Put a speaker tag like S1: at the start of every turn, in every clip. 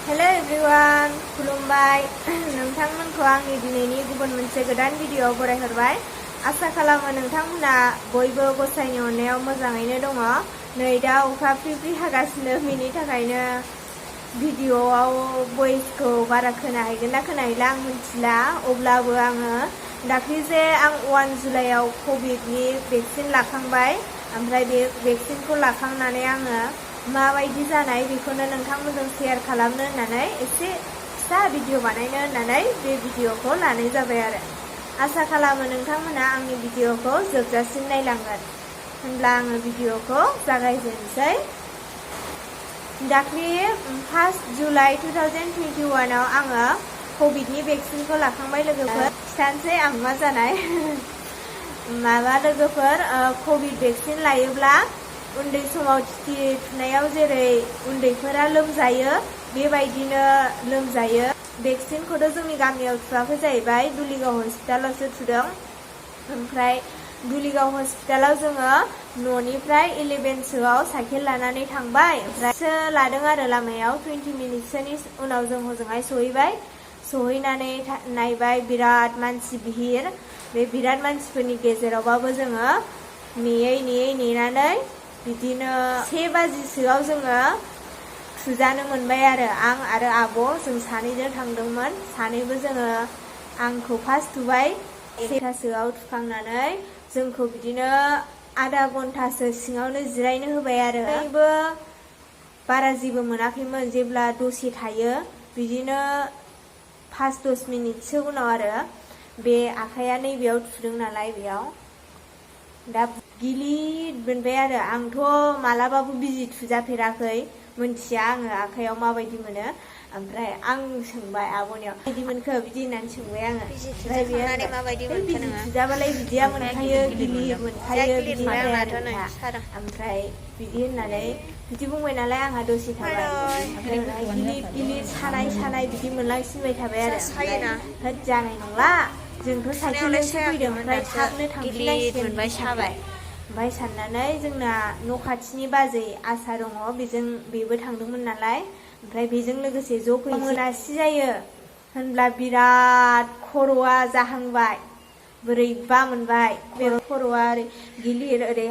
S1: Hello everyone, खुलुमबाय नोंथांमोनखौ आंनि दिनैनि गुबुन मोनसे गोदान भिडिअ बरायहरबाय। आसा खालामो नोंथांमोना बयबो गसाइनि अननायाव मोजाङैनो दङ। नै दा अखा फ्रि फ्रि हागासिनो, बेनि थाखायनो भिडिअआव भइसखौ बारा खोनाहैगोन ना खोनाहैला आं मिथिला। अब्लाबो आङो दाख्लि जे आं 1 जुलाइआव कभिडनि भेक्सिन लाखांबाय, ओमफ्राय बे भेक्सिनखौ लाखांनानै आङो माबायदि जानाय बेखौनो नोंथांमोनजों शेयार खालामनो होननानै एसे फिसा भिडिअ बानायनो होननानै बे भिडिअखौ लानाय जाबाय आरो। आसा खालामो नोंथांमोना आंनि भिडिअखौ जोबजासिम नायलांगोन। होनब्ला आङो भिडिअखौ जागायजेननोसै। दाख्लि 1 जुलाइ 2021 आव आङो कभिडनि भेक्सिनखौ लाखांबाय लोगोफोर। खिथानोसै आं मा जानाय। लोगोफोर, कभिड भेक्सिन लायोब्ला उन्दै समाव टिटि थुनायाव जेरै उन्दैफोरा लोमजायो बेबायदिनो लोमजायो। भेक्सिनखौथ' जोंनि गामियाव थुवाखै जाहैबाय, दुलिगाव हस्पिटालावसो थुदों। ओमफ्राय दुलिगाव हस्पिटालाव जोङो न'निफ्राय 11सोआव साइकेल लानानै थांबाय। ओमफ्रायसो लादों आरो लामायाव 20 मिनिटसोनि उनाव जों हजोंहाय सहैबाय। सहैनानै नायबाय बिराद मानसि भिर। बे बिराद मानसिफोरनि गेजेरावबाबो जोङो नेयै नेनानै बिदिनो 1 बाजिसोआव जोङो थुजानो मोनबाय आरो। आं आरो आब' जों सानैजों थांदोंमोन। सानैबो जोङो आंखौ फार्स्ट थुबाय। 1थासोआव थुखांनानै जोंखौ बिदिनो आधा घन्टासो सिङावनो जिरायनो होबाय आरो। बो बारा जेबो मोनाखैमोन। जेब्ला दसे थायो बिदिनो 5-10 मिनिटसो उनाव आरो बे आखाइया नैबेयाव थुदों नालाय, बेयाव दा गिलिर मोनबाय आरो। आंथ' मालाबाबो बिजि थुजाफेराखै, मोनथिया आङो आखाइयाव माबायदि मोनो। ओमफ्राय आं सोंबाय आब'नियाव, माबायदि मोनखो बिदि होननानै सोंबाय आङो। ओमफ्राय बिजि थुजाबालाय बिदिया मोनखायो, गिलिर मोनखायो बिदि होनबाय आरो बिहा। ओमफ्राय बिदि होननानै बिदि बुंबाय नालाय आंहा दसे थाबाय। ओमफ्राय उनावहाय गिलिर सानाय बिदि मोनलांसिनबाय थाबाय आरो। होद जानाय नंला, जोंथ' साइकेलजोंसो फैदों, ओमफ्राय थाबनो थांफिननांसिगोन बिदि सानबाय। ओमफ्राय साननानै जोंना न' खाथिनि बाजै आसा दङ, बेबो थांदोंमोन नालाय। ओमफ्राय बेजों लोगोसे ज' फैनोसै। मोनासि जायो होनब्ला बिराद खर'आ जाहांबाय, बोरैबा मोनबाय। खर'आ ओरै गिलिर, ओरै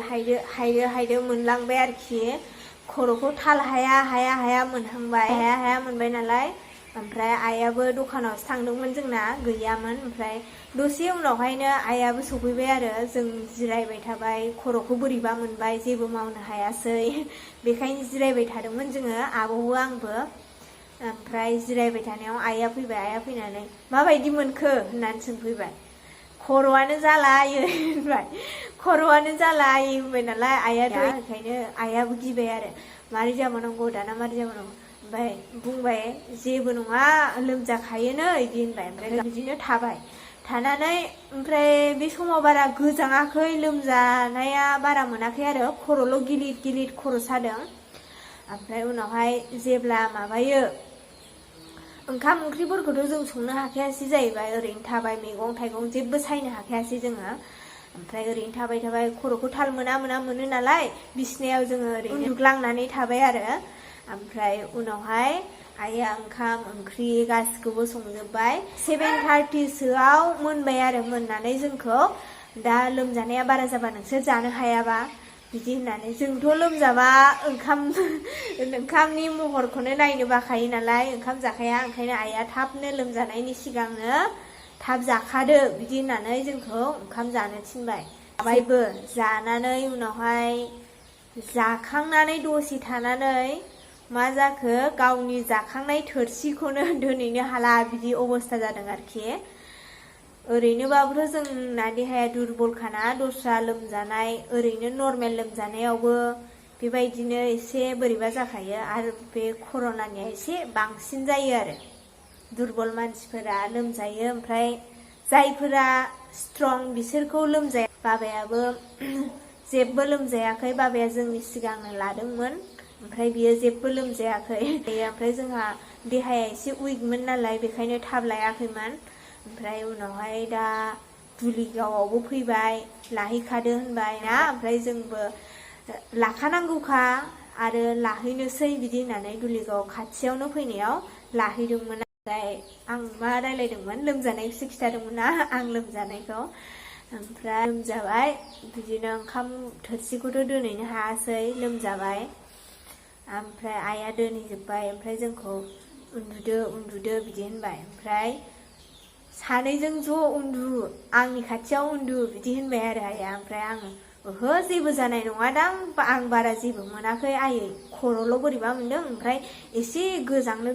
S1: हायदो मोनलांबाय आरोखि। खर'खौ थाल हाया मोनहांबाय। हाया मोनबाय नालाय। ओमफ्राय आइयाबो दखानावसो थांदोंमोन, जोंना गैयामोन। ओमफ्राय दसे उनावहायनो आइयाबो सफैबाय आरो। जों जिरायबाय थाबाय, खर'खौ बोरैबा मोनबाय, जेबो मावनो हायासै। बेखायनो जिरायबाय थादोंमोन जोङो, आब'बो आंबो। ओमफ्राय जिरायबाय थानायाव आइया फैबाय। आइया फैनानै माबायदि मोनखो होननानै सोंफैबाय। खर'आनो जाला आयै होनबाय। खर'आनो जाला आयै होनबाय नालाय आइयाथ'। ओंखायनो आइयाबो गिबाय आरो, मारै जाबावनांगौ दाना, मारै जाबावनांगौ। ओमफ्राय बुंबाय, जेबो नङा लोमजाखायोनो बिदि होनबाय। ओमफ्राय बिदिनो थाबाय। थानानै ओमफ्राय बे समाव बारा गोजाङाखै, लोमजानाया बारा मोनाखै आरो, खर'ल' गिलिर खर' सादों। ओमफ्राय उनावहाय जेब्ला माबायो, ओंखाम ओंख्रिफोरखौथ' जों संनो हाखायासै जाहैबाय, ओरैनो थाबाय। मैगं थाइगं जेबो सायनो हाखायासै जोङो। ओमफ्राय ओरैनो थाबाय। खर'खौ थाल मोनो नालाय, बिसिनायाव जोङो ओरैनो उन्दुग्लांनानै थाबाय आरो। ओमफ्राय उनावहाय आइया ओंखाम ओंख्रि गासिखौबो संजोब्बाय। 7:30सोआव मोनबाय आरो। मोननानै जोंखौ, दा लोमजानाया बारा जाबा नोंसोर जानो हायाबा बिदि होननानै, जोंथ' लोमजाबा ओंखामनि महरखौनो नायनो बाखायो नालाय, ओंखाम जाखाया। ओंखायनो आइया थाबनो लोमजानायनि सिगांनो थाब जाखादो बिदि होननानै जोंखौ ओंखाम जानो थिनबाय। जाबायबो। जानानै उनावहाय जाखांनानै दसे थानानै मा जाखो, गावनि जाखांनाय थोरसिखौनो दोनहैनो हाला बिदि अबस्था जादों आरोखि। ओरैनोबाबोथ' जोंना देहाया दुरबलखाना, दस्रा लोमजानाय, ओरैनो नर्मेल लोमजानायावबो बेबायदिनो एसे बोरैबा जाखायो। आरो बे कर'नानिया एसे बांसिन जायो आरो, दुरबल मानसिफोरा लोमजायो। ओमफ्राय जायफोरा स्ट्रं बिसोरखौ लोमजाया। बाबायाबो जेबो लोमजायाखै। बाबाया जोंनि सिगांनो लादोंमोन, ओमफ्राय बियो जेबो लोमजायाखै। ओमफ्राय जोंहा देहाया एसे उइकमोन नालाय, बेखायनो थाब लायाखैमोन। ओमफ्राय उनावहाय दा दुलिगावआवबो फैबाय, लाहैखादो होनबाय ना। ओमफ्राय जोंबो लाखानांगौखा, आरो लाहैनोसै बिदि होननानै दुलिगाव खाथियावनो फैनायाव लाहैदोंमोन। ओमफ्राय आं मा रायलायदोंमोन, लोमजानायखौसो खिथादोंमोन ना आं लोमजानायखौ। ओमफ्राय लोमजाबाय बिदिनो ओंखाम थोरसिखौथ' दोनहैनो हायासै, लोमजाबाय। ओमफ्राय आइया दोनहैजोब्बाय। ओमफ्राय जोंखौ उन्दुदो उन्दुदो बिदि होनबाय। ओमफ्राय सानैजों ज' उन्दु, आंनि खाथियाव उन्दु बिदि होनबाय आरो आइया। ओमफ्राय आङो ओहो जेबो जानाय नङादां, आं बारा जेबो मोनाखै आयै, खर'ल' बोरैबा मोनदों, ओमफ्राय एसे गोजांनो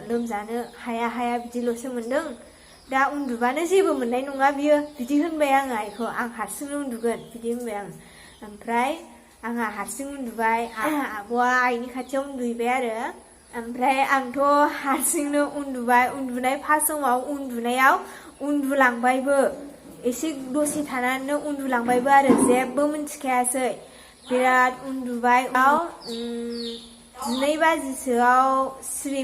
S1: लोमजानो हाया हाया बिदिल'सो मोनदों, दा उन्दुबानो जेबो मोननाय नङा बियो बिदि होनबाय आङो आइखौ। आं हारसिंनो उन्दुगोन बिदि होनबाय आं। ओमफ्राय आंहा हारसिं उन्दुबाय, आब'आ आइनि खाथियाव उन्दुहैबाय आरो। ओमफ्राय आंथ' हारसिंनो उन्दुबाय। उन्दुनाय फार्स्ट समाव उन्दुलांबायबो, एसे दसे थानानैनो उन्दुलांबायबो आरो, जेबो मिन्थिखायासै। बिराद उन्दुबाय। 12 बाजिसोआव सिरि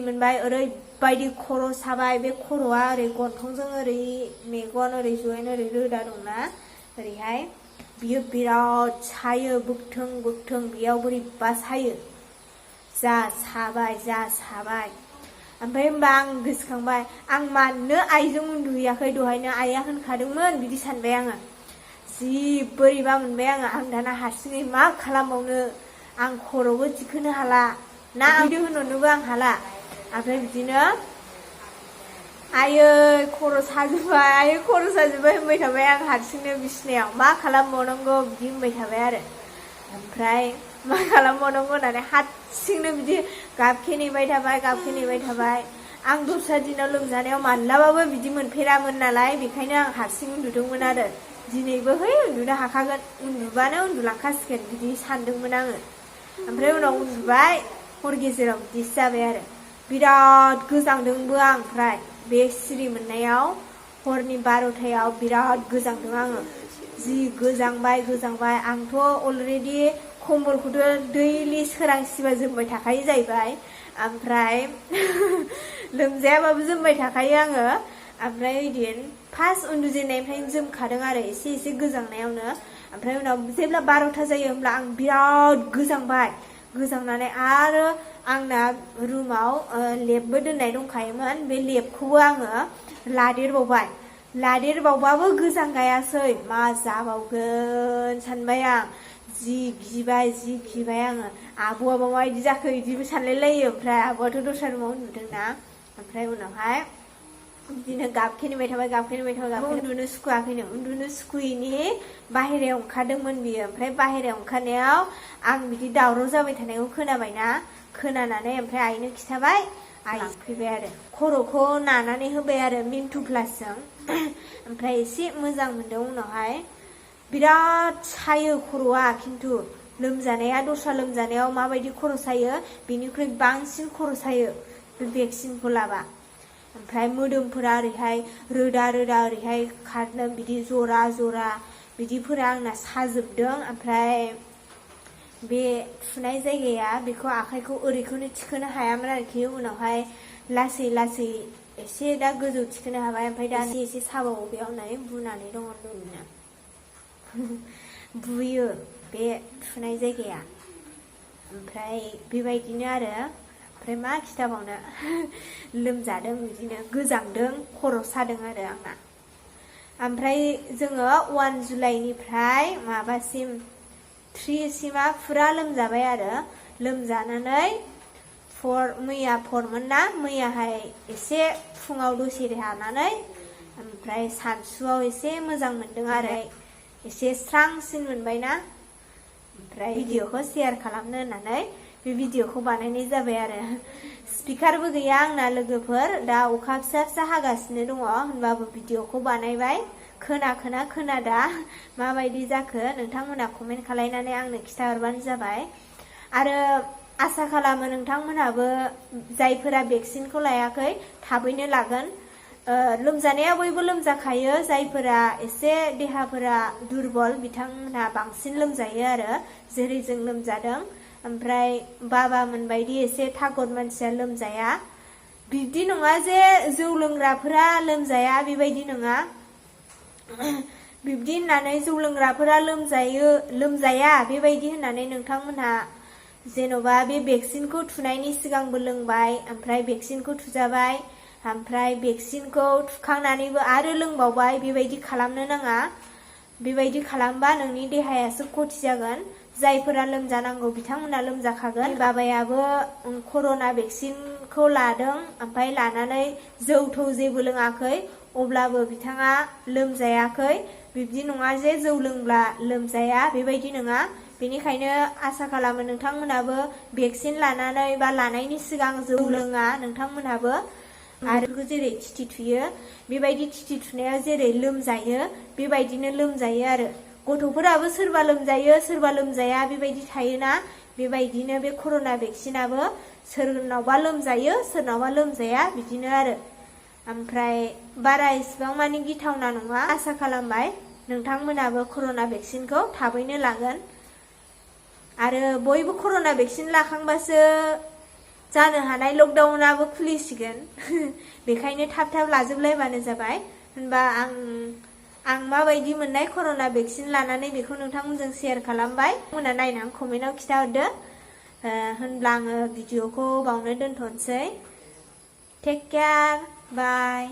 S1: मोनबाय। ओरैबायदि खर' साबाय, बे खर'आ ओरै गन्थंजों ओरै मेगन ओरै जयेन ओरै रोदा दंना ओरैहाय, बियो बिराद सायो, बोगथों बेयाव बोरैबा सायो। जा साबाय। ओमफ्राय होनबा आं गोसोखांबाय, आं मानो आइजों उन्दुहैयाखै, दहायनो आइया होनखादोंमोन बिदि सानबाय आङो। जि बोरैबा मोनबाय आं दाना हारसिङै मा खालामबावनो, आं खर'बो थिखोनो हाला ना आइदो होनहरनोबो आं हाला। ओमफ्राय बिदिनो आयै खर' साजोब्बाय होनबाय थाबाय आं हारसिंनो बिसिनायाव। मा खालामबावनांगौ बिदि होनबाय थाबाय आरो। ओमफ्राय मा खालामबावनांगौ होननानै हारसिंनो बिदि गाबखेनेबाय थाबाय। आं दस्रा दिनाव लोमजानायाव माब्लाबाबो बिदि मोनफेरामोन नालाय, बेखायनो आं हारसिं उन्दुदोंमोन आरो। दिनैबो उन्दुनो हाखागोन, उन्दुबानो उन्दुलांखासिगोन बिदि सानदोंमोन आङो। ओमफ्राय उनाव उन्दुबाय, हर गेजेराव बिदिसो जाबाय आरो। बिराद गोजांदोंबो आं। ओमफ्राय बे सिरि मोननायाव हरनि 12थायाव बिराद गोजांदों आङो। जि गोजांबाय। आंथ' अलरेडि कम्बलखौथ' दैलि सोरांसिबा जोमबाय थाखायो जाहैबाय। ओमफ्राय लोमजायाबाबो जोमबाय थाखायो आङो। ओमफ्राय ओइदिन फार्स्ट उन्दुजेननायनिफ्रायनो जोमखादों आरो एसे गोजांनायावनो। ओमफ्राय उनाव जेब्ला 12था जायो होमब्ला आं बिराद गोजांनानै आरो आंना रुमाव लेबबो दोननाय दंखायोमोन, बे लेबखौबो आङो लादेरबावबाबो गोजांगायासै। मा जाबावगोन सानबाय आं, जि गिबाय आङो। आब'आबा माबायदि जाखो बिदिबो सानलाय लायो। ओमफ्राय आब'आथ' दस्रा रुमाव उन्दुदोंना। ओमफ्राय उनावहाय बिदिनो गाबखेनेबाय थाबाय। उन्दुनो सुखुयैनि बाहेरायाव ओंखारदोंमोन बियो। ओमफ्राय बाहेरायाव ओंखारनायाव आं बिदि दावराव जाबाय थानायखौ खोनाबायना, खोनानानै ओमफ्राय आइनो खिथाबाय। आइ फैबाय आरो, खर'खौ नानानै होबाय आरो मिन्टु प्लासजों। ओमफ्राय एसे मोजां मोनदों उनावहाय। बिराद सायो खर'आ, खिन्थु लोमजानाया दस्रा लोमजानायाव माबायदि खर' सायो बेनिख्रुइ बांसिन खर' सायो बे भेक्सिनखौ लाबा। ओमफ्राय मोदोमफोरा ओरैहाय रोदा ओरैहाय खारनो, बिदि जरा बिदिफोरा आंना साजोबदों। ओमफ्राय बे थुनाय जायगाया, बेखौ आखाइखौ ओरैखौनो थिखोनो हायामोन आरोखि। उनावहाय लासै एसे दा गोजौ थिखोनो हाबाय। ओमफ्राय दा एसे साबावो बेयाव होननानै बुनानै दङ होनदोंमोन। बुयो बे थुनाय जायगाया। ओमफ्राय बेबायदिनो आरो। ओमफ्राय मा खिथाबावनो, लोमजादों बिदिनो गोजांदों, खर' सादों आरो आंना। ओमफ्राय जोङो 1 जुलाइनिफ्राय माबासिम 3सिमा फुरा लोमजाबाय आरो। लोमजानानै मैया 4मोन ना, मैयाहाय एसे फुङाव दसे थानानै, ओमफ्राय सानसुआव एसे मोजां मोनदों आरो, एसे स्रांसिन मोनबायना। ओमफ्राय भिडिअखौ शेयार खालामनो होननानै बे भिडिअखौ बानायनाय जाबाय आरो। स्पिकारबो गैया आंना लोगोफोर, दा अखा फिसा हागासिनो दङ, होनबाबो भिडिअखौ बानायबाय। खोनादा माबायदि जाखो नोंथांमोना कमेन्ट खालायनानै आंनो खिथाहरबानो जाबाय। आरो आसा खालामो नोंथांमोनहाबो जायफोरा भेक्सिनखौ लायाखै थाबैनो लागोन। लोमजानाया बयबो लोमजाखायो, जायफोरा एसे देहाफोरा दुरबल बिथांमोनहा बांसिन लोमजायो आरो, जेरै जों लोमजादों। ओमफ्राय बाबामोन बायदि एसे थागद मानसिया लोमजाया। बिब्दि नङा जे जौ लोंग्राफोरा लोमजाया, बेबायदि नङा। बिब्दि होननानै जौ लोंग्राफोरा लोमजाया बेबायदि होननानै नोंथांमोनहा जेन'बा बे भेक्सिनखौ थुनायनि सिगांबो लोंबाय, ओमफ्राय भेक्सिनखौ थुजाबाय, ओमफ्राय भेक्सिनखौ थुखांनानैबो आरो लोंबावबाय, बेबायदि खालामनो नाङा। बेबायदि खालामबा नोंनि देहायासो खथि जागोन। जायफोरा लोमजानांगौ बिथांमोना लोमजाखागोन। बाबायाबो कर'ना भेक्सिनखौ लादों, ओमफ्राय लानानै जौ थौ जेबो लोङाखै, अब्लाबो बिथाङा लोमजायाखै। बिब्दि नङा जे जौ लोंब्ला लोमजाया, बेबायदि नङा। बेनिखायनो आसा खालामो नोंथांमोनाबो भेक्सिन लानानै बा लानायनि सिगां जौ लोङा नोंथांमोनाबो। आरो जेरै टिटि थुयो बेबायदि टिटि थुनायाव जेरै लोमजायो बेबायदिनो लोमजायो आरो। गथ'फोराबो सोरबा लोमजायो सोरबा लोमजाया बेबायदि थायोना, बेबायदिनो बे कर'ना भेक्सिनाबो सोरनावबा लोमजायो सोरनावबा लोमजाया बिदिनो आरो। ओमफ्राय बारा इसिबां मानि गिथावना नङा। आसा खालामबाय नोंथांमोनाबो कर'ना भेक्सिनखौ थाबैनो लागोन। आरो बयबो कर'ना भेक्सिन लाखांबासो जानो हानाय लकडाउनाबो खुलिसिगोन। बेखायनो थाब थाब लाजोबलायबानो जाबाय। होनबा आं माबायदि मोननाय कर'ना भेक्सिन लानानै बेखौ नोंथांमोनजों शेयार खालामबाय। मोना नायनानै कमेन्टआव खिथाहरदो। होनब्ला आङो भिडिअखौ बावनो दोनथ'नोसै। टेक केयार, बाय।